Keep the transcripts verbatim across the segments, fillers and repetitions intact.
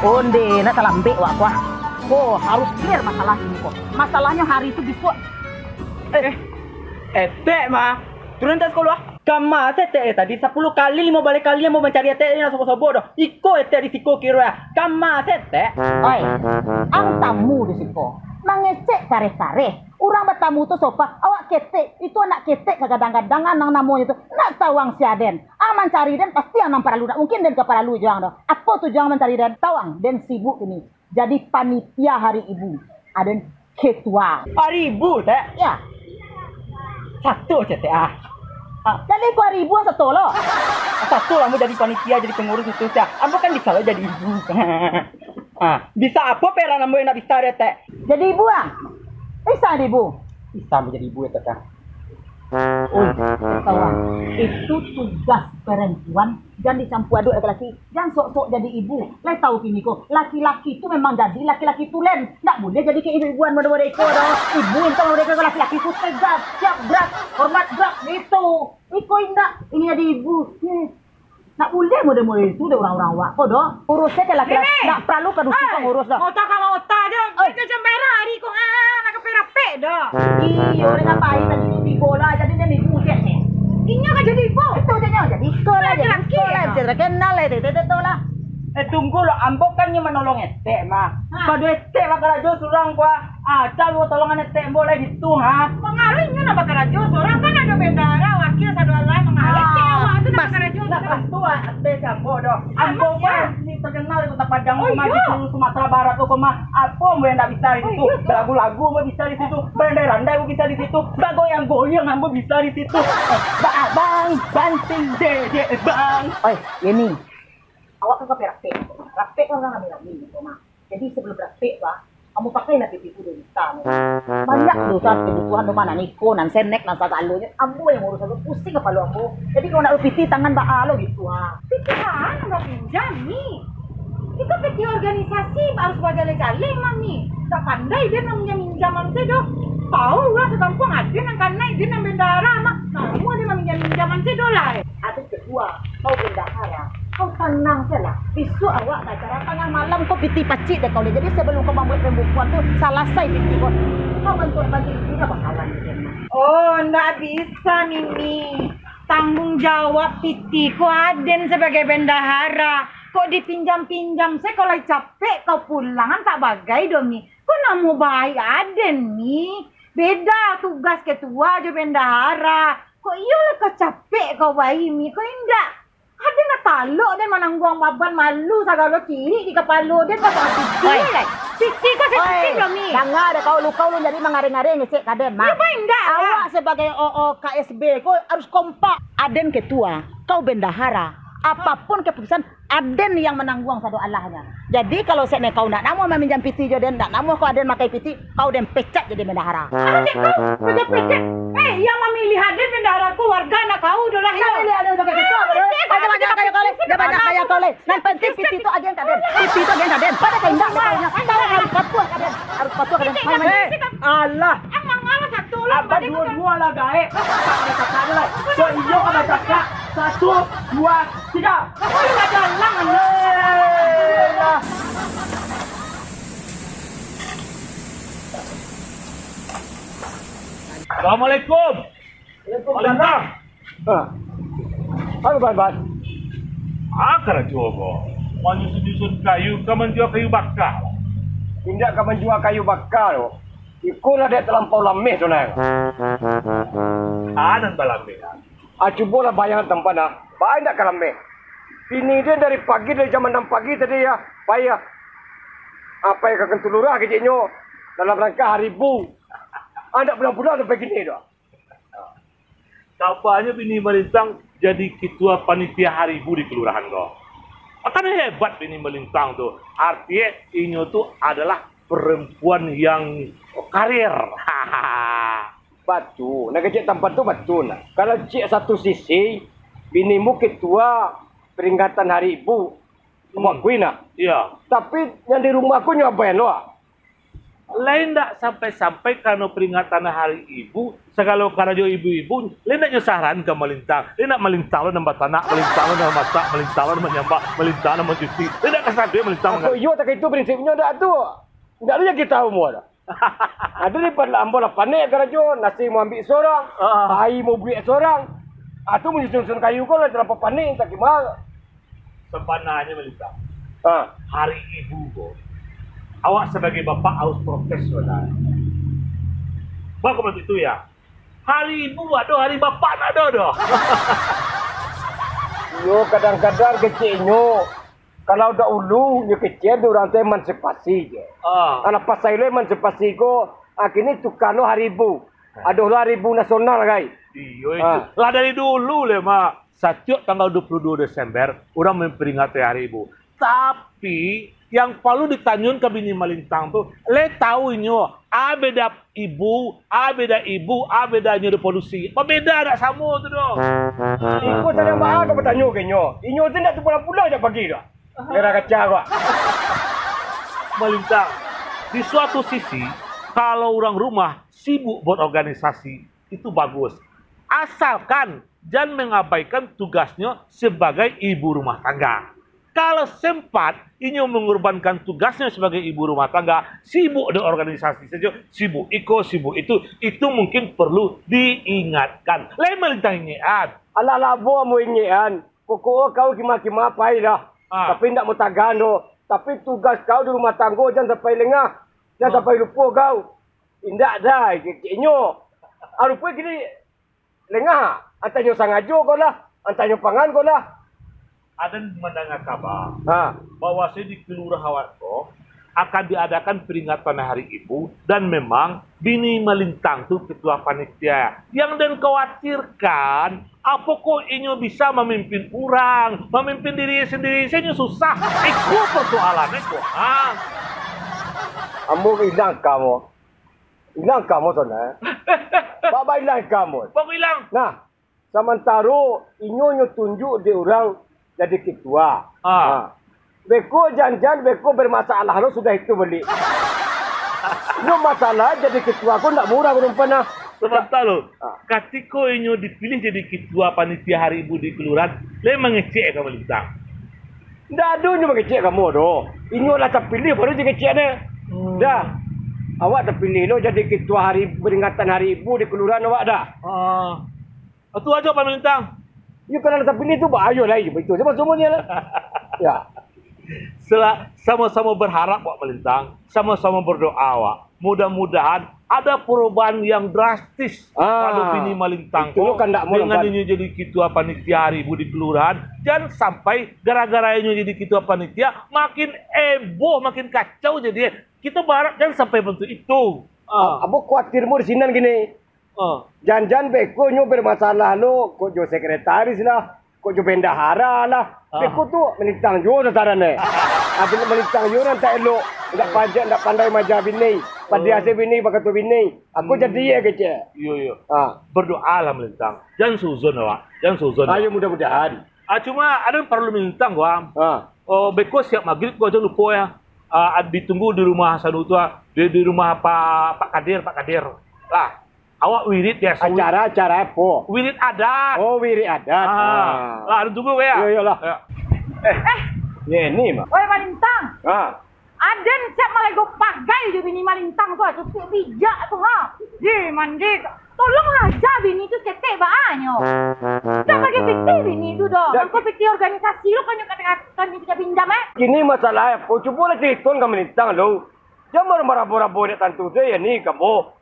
Onde, nak talambek wak ko ah. Ko harus clear masalah ini ko. Masalahnyo hari tu bisuak. Eh, Etek mah, turun dari siko lu ah. Kama se Etek eh tadi, sapuluah kali, limo baleh kali ambo mancari Etek, indak sobo-sobo doh. Iko Etek di siko kiro ah. Kama se Etek. Oi, ang tamu di siko. Mangecek kareh-kareh. Urang batamu tu sopan, awak ketek. Itu anak ketek kagadang-gadang ang namonyo tu. Nak tahu ang sia den. Ang mancari den, pasti ang nan paralu. Ndak mungkin den ka paralu jo ang doh. Apo tujuan ang mancari den? Tahu ang, den sibuk kini. Jadi panitia hari ibu. Aden ketua. Hari ibu, Tek? Ya. Satu je, Tek, ah. Ah, jadi ko hari ibu ang satu lo. Satu lah, ambo jadi panitia, jadi pangurus itu, Tek. Ambo kan bisa lo jadi ibu. Ah, bisa apo peran ambo yang ndak bisa deh, Tek? Jadi ibu, ah? Bisa jadi ibu? Bisa ambo jadi ibu, ya, Tek, ah. Oi, kawan, itu tugas perempuan, jan dicampua aduk laki-laki, jan sok-sok jadi ibu. Lai tahu kini ko, laki-laki tu memang jadi laki-laki tulen, ndak buliah jadi kek ibu-ibuan model-model iko doh. Ibu itu model iko, laki-laki tu tegas, siap berat, hormat berat, gitu. Iko indak, ini jadi ibu. Hmm. Nak buliah model-model itu dek urang-urang awak ko doh. Urus se ka laki-laki, ndak paralu ka dusun ko ngurus doh. Mota ka mota je. Oi. Jan comberan ari ko, ah, nak ka rapek doh. Iyo, dengan baik tadi tu tibo lah, jadi den ibu cek ni. Inyo ka jadi ibu. Itu je nyo, jadi iko lah, jadi iko lah, bisa terkenal lah, itu, itu, itu lah. Eh, tunggu lo, ambo kan nyo manolong Etek mah. Ha. Pado Etek bakarajo surang ko ah. Ah, calo tolongan Etek ambo lai ditu, ha? Mangalo inyo nak bakarajo surang, kan ado bendahara, wakil, sado lai, mangalo kek awak tu nak bakarajo surang. Nak bantu ah, Etek si ambo doh. Ambo kan si terkenal di Kota Padang ko mah, di Sumatera Barat ko mah. Apo ambo yang ndak bisa di situ? Balagu-lagu ambo bisa di situ, barandai-randai ambo bisa di situ, bagoyang-goyang ambo bisa di situ. Eh, ba-, bang, banting dedek, bang. Oi, Yeni. Awak kan ka rapek. Rapek kan urang rami-rami ko mah. Jadi, sabalum rapek tu, ah, ambo pakai lah P T Q duo juta tu. Banyak tu, kan, kebutuhan rumah, nan iko, nan senek, nan sagalonyo. Ambo yang ngurus, ambo pusing kapalo ambo. Jadi, kalau nak bapiti, tangan baa lo gitu, ah. Piti ha nan bapinjam ni? Iko piti organisasi, harus bajaleh-jaleh mah ni. Dak pandai den maminjam-minjam se doh. Tahu urang sakampuang ado nan kanai, den nan bendahara mah. Tahu ado maminjam-minjam se doh lai. Aden ketua, kau bendahara, kau tanang sajolah. Bisuak awak ka acara tangah malam, kau piti pacik dek kau deh. Jadi, sabalum kau mambuek pambukuan tu, salasai piti kau. Kau bantuak-bantuak itu dah bakawan dek den mah. Oh, ndak bisa, Mimi. Tanggung jawab piti ko aden sabagai bendahara. Kok dipinjam-pinjam se, kok lai capek kau pulang, kan tak bagai doh, Mi. Kok namo baik aden, Mi. Beda tugas ketua jo bendahara. Kok iyo lah kau capek kau bayi, Mi, kok indak? Aden lah talok den manangguang baban malu sagalo kirik di kapalo den, pasal piti lai. Piti kau sih piti jo, Mi. Danga deh kau, lu kau lu jadi mangareng-areng ngecek ka den, mah. Iyo, baik indak lah. Awak sabagai O O K S B ko harus kompak. Aden ketua, kau bendahara. Apapun keputusan, aden yang manangguang sado alahnyo. Jadi, kalau saandai kau ndak namuah maminjam piti jo den, ndak namuah kau aden makai piti, kau den pecat jadi bendahara. Ah, cek kau, pecat-pecat. Eh, yang mamilih aden bendahara ko warga anak kau doh lah, yo. Mamilih aden sabagai ketua, ah, betul? Cek, banyak gaya kau leh, banyak gaya kau leh. Nan penting piti tu agiahan ka den. Piti tu agiahan ka den. Pada ka indak dek kau nyo. Kau harus patuah ka den. Harus patuah ka den. Main, main. Eh, alah. Abah duo-duo lah gaek. Cakak, cakak je lah. Kok iyo ka bacakak? Satu, dua, tiga. Alah. Assalamualaikum. Waalaikumsalam. Malintang. Ha. Anu, Ban, Ban. Ah, karajo ko. Manyusun-nyusun kayu, ka manjua kayu baka. Indak ka manjua kayu baka tu. Iko lah dek talampau lameh tu, Nang. Ah, nan balameh, ah. Ah, cubolah bayangkan tampan, ah. Baa indak ka lameh. Bini den dari pagi, dari jam anam pagi tadi, ya, pai, ya. Apo ka kantua lurah keceknyo dalam rangka hari ibu. Ah, indak pulang-pulang sampai kini tu. Kabanyo bini Malintang jadi ketua panitia hari ibu di kelurahan ko. Kan hebat bini Malintang tu. Artinyo inyo tu adalah perempuan yang karir. Batua. Nah, kecek tampan tu batua, nah. Kalau cek satu sisi, binimu ketua peringatan hari ibu, hmm, mangakui, nah. Iya. Tapi yang di rumah ko nyo aben lo, ah. Lai ndak sampai-sampai karano peringatan Hari Ibu, sagalo karajo ibu-ibu, lai ndak nyo saran ka malintang. Lai ndak malintang lo nan batanak, malintang lo nan mamasak, malintang lo nan manyambah, malintang lo nan mancuci. Lai ndak ka sadonyo malintang. Apo iyo tak itu prinsipnyo dak tu? Ndak ado yang kita umur. Ado di ambo lah panek karajo, nasi mau ambiak surang, Ah. aia mau buek surang. Ah, tu manyusun-susun kayu ko lah talampau panek, tak kima. Sabananyo, Malintang, Ah. hari ibu ko, awak sabagai bapak harus protes, saudara. Bako bantuak itu, ya? Hari ibu ado, hari bapak ndak ado doh. Iyo, kadang-kadang keceknyo, kalau dahulu nyo kecek tu urang tu emansipasi je. Ah. Alah pasai lo emansipasi ko, akhirnyo tukar lo hari ibu. Ado lo hari ibu nasional, kai. Iyo, itu. Ah. Lah dari dulu le, Mak. Satiok tanggal dua puluh dua Desember, urang memperingati Hari Ibu. Tapi, yang paralu ditanyoan ka bini Malintang tu, le tau inyo, a beda ibu, a beda ibu, a beda inyo di polusi. Babeda, dak samo tu doh. Iko sadang baa ka batanyo ka inyo. Inyo tu ndak tu pulang-pulang jak pagi doh. Merah kaca ko. Malintang, di suatu sisi, kalau urang rumah sibuk buat organisasi, itu bagus. Asalkan jan mengabaikan tugasnyo sebagai ibu rumah tangga. Kalau sempat inyo mengorbankan tugasnyo sebagai ibu rumah tangga, sibuk di organisasi sajo, sibuk iko, sibuk itu, itu mungkin perlu diingatkan. Lai Malintang ingekan. Alah labo ambo ingekan. Pokok kau kima-kima pailah. Ah. Tapi indak mutagan doh. Tapi tugas kau di rumah tanggo jan sampai lengah. Jan Ah. sampai lupo kau. Indak doh, keceknyo. Ah, rupo kini lengah. Antahnyo sangajo ko lah, antahnyo pangan ko lah. Aden mandanga kaba Ha. bahwaso di kelurahan awak ko akan diadakan peringatan Hari Ibu, dan memang bini Malintang tu ketua panitia. Yang den khawatirkan, apokoh inyo bisa mamimpin urang, mamimpin diri sendiri, inyo susah. Iko persoalannyo ko. Ha. Ambo ilang kamo. Ilang kamo sana. Baba ilang kamo. Bako ilang. Nah, samantaro inyo nyo tunjuk dek urang jadi ketua. Ah. Ha. Beko jan-jan beko bermasalah lo sudah itu baliak. Inyo masalah jadi ketua ko ndak murah barumpan nah. Sabanta lo. Ah. Katiko inyo dipilih jadi ketua panitia Hari Ibu di kelurahan, lai mangecek ka Malintang. Ndak ado inyo mangecek kamo doh. Inyo lah tapilih baru dikecek ne. Hmm. Dah. Awak tapilih lo jadi ketua hari peringatan Hari Ibu di kelurahan awak dah. Ah. Itu aja Pak Malintang. Iyo, kalau lah tapilih tu bahayo lai itu. Sama semuanya lah. Ya. Sela-, sama-sama berharap Pak Malintang, sama-sama berdoa Wak. Mudah-mudahan ada perubahan yang drastis Ah, pado bini Malintang itu ko kan ndak mau dengan nampak. Inyo jadi ketua panitia Hari Ibu di kelurahan. Jan sampai gara-gara inyo jadi ketua panitia makin heboh, makin kacau jadi. Kita berharap jan sampai bantuak itu. Ah. Ambo khawatir mo di sinan gini. Ah. Jan-jan beko nyo bermasalah lo, kok jo sekretaris lah, kok jo bendahara lah. Ah. Beko tu Malintang juo sasaran eh. Abih Malintang juo nan tak elok, ndak pajak, ndak pandai maja bini. Padiah Oh. se bini, bakato bini. Aku Hmm. jadi ya kecek. Iyo, iyo. Ah. Berdoalah Malintang. Jan suzon awak. Jan suzon. Ayo mudah-mudahan. Ah, cuma ada yang perlu Malintang gua. Ah. Oh, beko siap maghrib gua aja lupo ya. Ah, ditunggu di rumah sanu tu ah. Di, di rumah Pak, Pak Kadir, Pak Kadir. Lah. Awak wirid biaso. Acara-acara apo? Wirid adat. Oh, wirid adat. Ah. Ah. Lah, ada tunggu ya. Iyo, iyolah. Ya. Eh. Eh. Ye ni mah. Oi, Malintang. Ah. Aden siap malego pagai jo bini Malintang tu, ah, cukuik bijak tu, ha. Di mandi. Tolonglah aja bini tu setek baanyo. Tak pakai pitih bini tu doh. Dak. Angko pitih organisasi lo kanyo kata kanyo pinjam-pinjam eh. Kini masalah apo? Cubolah cariton ka Malintang lo. Jan marabo-rabo dak tantu tu ya ni kamu.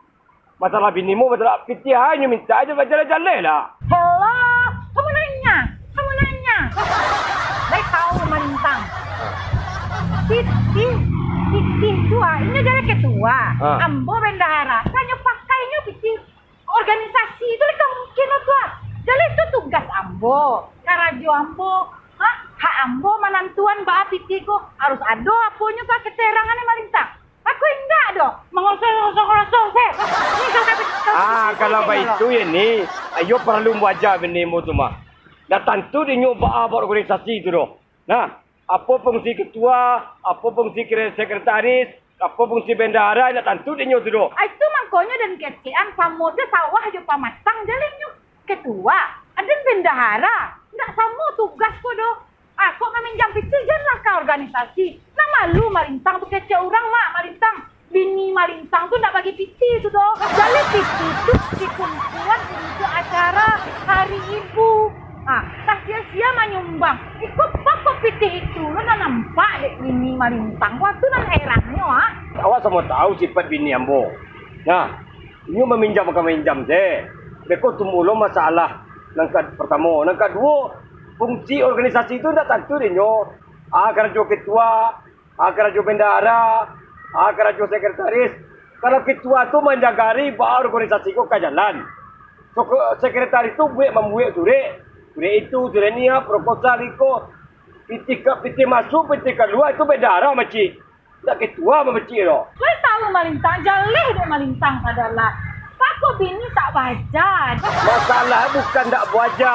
Masalah bini mu, masalah pitih ai nyo minta aja bajaleh-jaleh lah. Helah, kamu nanya, kamu nanya. Lai tahu Malintang. Pitih, pitih tu ah, inyo jadi ketua. Ah. Ambo bendahara, kanyo pakai nyo pitih organisasi tu lai ka mungkin lah tu ah. Jadi itu tugas ambo, karajo ambo, ha, hak ambo manantuan baa pitih ko harus ado aponyo ka keterangan Malintang. Aku indak doh mangosong-osong-osong se. Ni kalau kata, kata Ah, kata kalau kata baitu ya ni, ayo paralu muaja bini mu tu mah. Dah tantu dinyo baa organisasi tu doh. Nah, apo fungsi ketua, apo fungsi kre-, sekretaris, Apo fungsi bendahara, indak tantu dek nyo tu doh. Ah, itu mangkonyo den kecekan samo se sawah jo pamatang, jaleh nyo ketua, aden bendahara, indak samo tugas ko doh. Ah, kok maminjam pitih, janlah ka organisasi. Nan malu malintang tu kecek urang, Mak, malintang. Bini malintang tu ndak bagi pitih tu doh. Jaleh pitih tu dikumpuan untuak acara Hari Ibu. Ah, tak sia-sia manyumbang. Iko bako pitih itu lo nan nampak dek bini malintang. Wah, tu nan herannyo, ah. Awak samo tahu sifat bini ambo. Nah, inyo maminjam ka maminjam se. Beko tumbuah lo masalah nan ka-, partamo. Nan kaduo, fungsi organisasi tu ndak tantu dek nyo. Ah, karajo ketua, ah, karajo bendahara, ah, karajo sekretaris. Kalau ketua tu manjagari baa organisasi ko ka jalan. Seko-, sekretaris tu buek mambuek surek. Surek itu, surek ni, ah, proposal iko. Pitih ka, pitih masuak, pitih kalua, itu bendahara mecik. Ndak ketua mamecik doh. Weh, tahu malintang, jaleh dek malintang padalah. Pako bini tak baja. Masalah bukan ndak baja.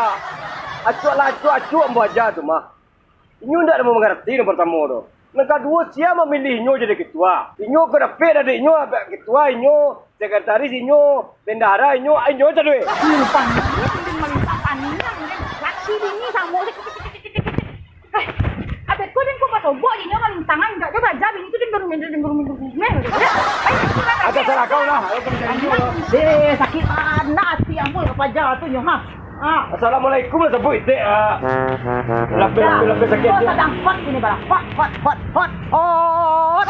Acuak lah, acuak, acuak baja tu mah. Inyo ndak ado mangarati nan partamo tu. Nan kaduo, sia mamilih inyo jadi ketua? Inyo ka dapek dari inyo, ketua inyo, sekretaris inyo, bendahara inyo, inyo sadoe. Hmm, paniang, den malintang paniang, den. Laki bini samo. Eh, abeko den ko pasobok inyo malintangan, indak jo baja bini tu den baru, den baru, den baru, den baru. Ada salah kau lah. Ayo, kau janji lah. Eh, sakik anak ati ambo ka paja tu nyo, ha. Ah. Assalamualaikum lah sabuik itik, ah. Lapeh, lapeh, lapeh sakik. Oh, sadang hot ini, bala. Hot, hot, hot, hot, hot.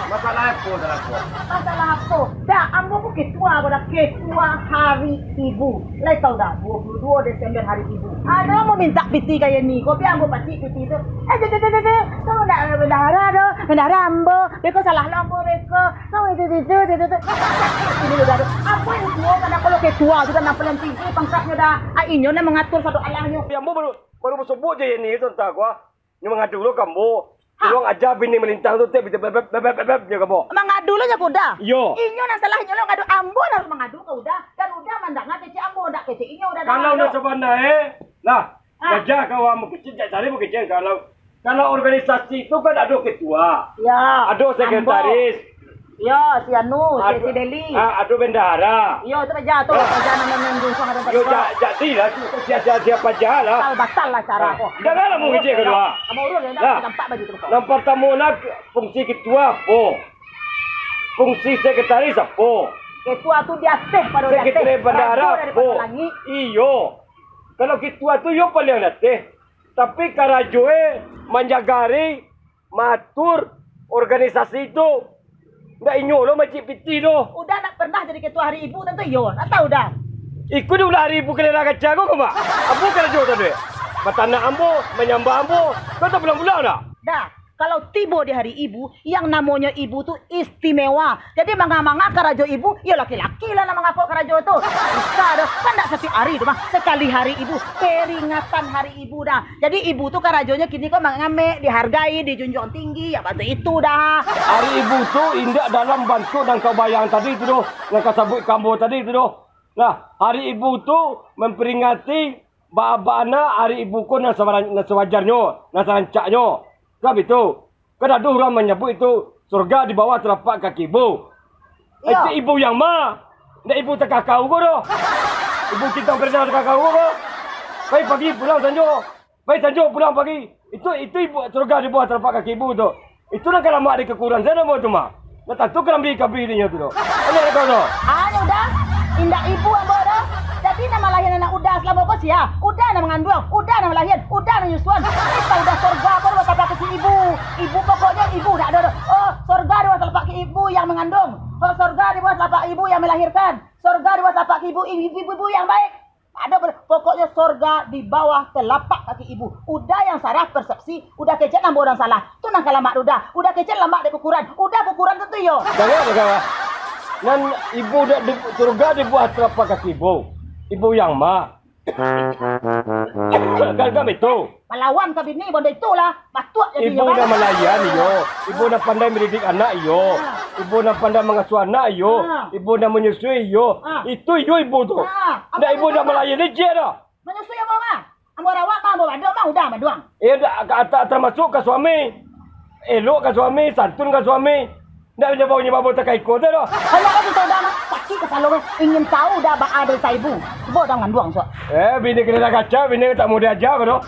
Masalah apo, masalah apo? Masalah apo? Dah, ambo ko ketua, ko dah ketua Hari Ibu. Lai tahu dah, dua puluh dua Desember Hari Ibu. Ado mau minta piti kayak ni, ko biar ambo pacik piti tu. Eh, tu, tu, tu, tu, tu. Kau nak bendahara tu, bendahara ambo. Beko salah lo ambo, beko. Kau itu, itu, itu, itu. Ini udah tu. Apa yang tua, kan apa lo ketua tu, kan apa yang tinggi pangkatnya dah. Ah, inyo nak mengatur satu alahnyo. Ya, ambo baru, baru basobok je ini tu, entah ko. Nyo mangadu lo ka ambo. Ha. Tolong aja bini malintang tu, tek, bebek, bebek, bebek, bebek, je ka ambo. Mangadu lo nyo kuda? Iyo. Inyo nan salah, inyo lo ngadu, ambo nan harus mangadu ka Uda. Dan Uda mandanga kecek ambo, ndak kecek inyo, Uda. Kalau ndak sabana, eh. Nah, ha. Wajar ka awak mangecek, cari mangecek. Kalau, kalau organisasi tu kan ado ketua. Ya. Ado sekretaris. Ambo. Yo, si anu, si, ado, si Deli. Ah, ado bendahara. Yo, tu paja tu, ah, paja nan, nan, nan, nan, nan, yo, nan, ja-, jadilah tu, sia-sia, sia paja lah. Batal, batal lah cara ko. Ah, janganlah mengejek kedua. Abang urus, ya, nah, nampak baju tu, kok. Nan partamo nak, fungsi ketua apo? Fungsi sekretaris apo? Ketua tu di ateh, pado di ateh. Sekretaris bendahara apo? Rajo dari langik. Iyo. Kalau ketua tu yo paling di ateh. Tapi karajoe manjagari maatur organisasi tu. Ndak inyo lo macik pitih tu. Uda ndak pernah jadi ketua Hari Ibu, tantu iyo. Ndak tahu dah. Iko di ulah Hari Ibu kalera kaca ko, ko, Mak? Apo karajo tu, deh? Batanak ambo, manyambah ambo. Kau tak pulang-pulang dah? Dah, kalau tibo di Hari Ibu, yang namonyo ibu tu istimewa. Jadi, manga-manga karajo ibu, yo laki-laki lah nan mangako karajo tu. Bisa doh, kan ndak satiap ari tu mah. Sakali Hari Ibu, peringatan Hari Ibu dah. Jadi, ibu tu karajonyo kini ko mangamek, dihargai, dijunjuang tinggi, yo bantu itu dah. Hari Ibu tu indak dalam bantuak nan kau bayang tadi tu doh, nan kau sabuik ka ambo tadi tu doh. Nah, Hari Ibu tu mamperingati baa-baana Hari Ibu ko nan sawaran-, nan sawajarnyo, nan sarancaknyo. Kan bitu? Kan ado urang manyabuik itu, surga di bawah talapak kaki ibu. Iyo. Itu ibu yang ma? Ndak ibu takakau ko doh. Ibu cintang pernah takakau ko. Pai pagi pulang sanjo. Pai sanjo pulang pagi. Itu, itu ibu surga di bawah talapak kaki ibu tu. Itu nan ka lamak di kukuran sana mo tu mah. Ndak tantu ka lambih ka bini nyo tu doh. Banyak kau tu. Ah, nyo Uda. Indak ibu ambo doh. Jadi, nan malahian anak Uda salamo ko sia? Uda nan manganduang, Uda nan malahian, Uda nan nyusuan. Iko Uda, sorga ko di bawah talapak kaki ibu. Ibu pokoknyo ibu ndak ado doh. Oh, sorga di bawah talapak kaki ibu yang mengandung. Oh, sorga di bawah talapak ibu yang melahirkan. Sorga di bawah talapak kaki ibu, ibu, ibu, ibu yang baik. Ado, pokoknyo sorga di bawah telapak kaki ibu. Uda yang salah persepsi, Uda kecek nan ambo nan salah. Tu nan ka lamak Uda. Uda kecek lamak dek kukuran. Uda kukuran tu, tu iyo. Jangan, jangan. Nan ibu dak di surga di bawah telapak kaki ibu. Ibu yang ma? Kan, kan itu. Malawan ka bini, bondo itulah. Batuak jadi ibu nan malahian, iyo. Ibu nan pandai mendidik anak, iyo. Ha. Ibu nan pandai mangasuh anak, iyo. Ha. Ibu nan menyusui, iyo. Ha. Itu iyo ibu tu. Ha. Ndak ibu nan malahian, licik dah. Menyusui ambo mah. Ambo rawat mah, ambo badok mah, Uda maduang. Eh, dak, ka-, tak termasuk ka suami. Elok ka suami, santun ka suami. Ndak nyo bao nyo babo takaiko tu doh. Banyak kali tu dah, sakik kapalo kan. Ingin tahu dah baa dari saibu. Cubo dah manganduang, Sok. Eh, bini kena dah kaca, bini tak mau diaja ko doh.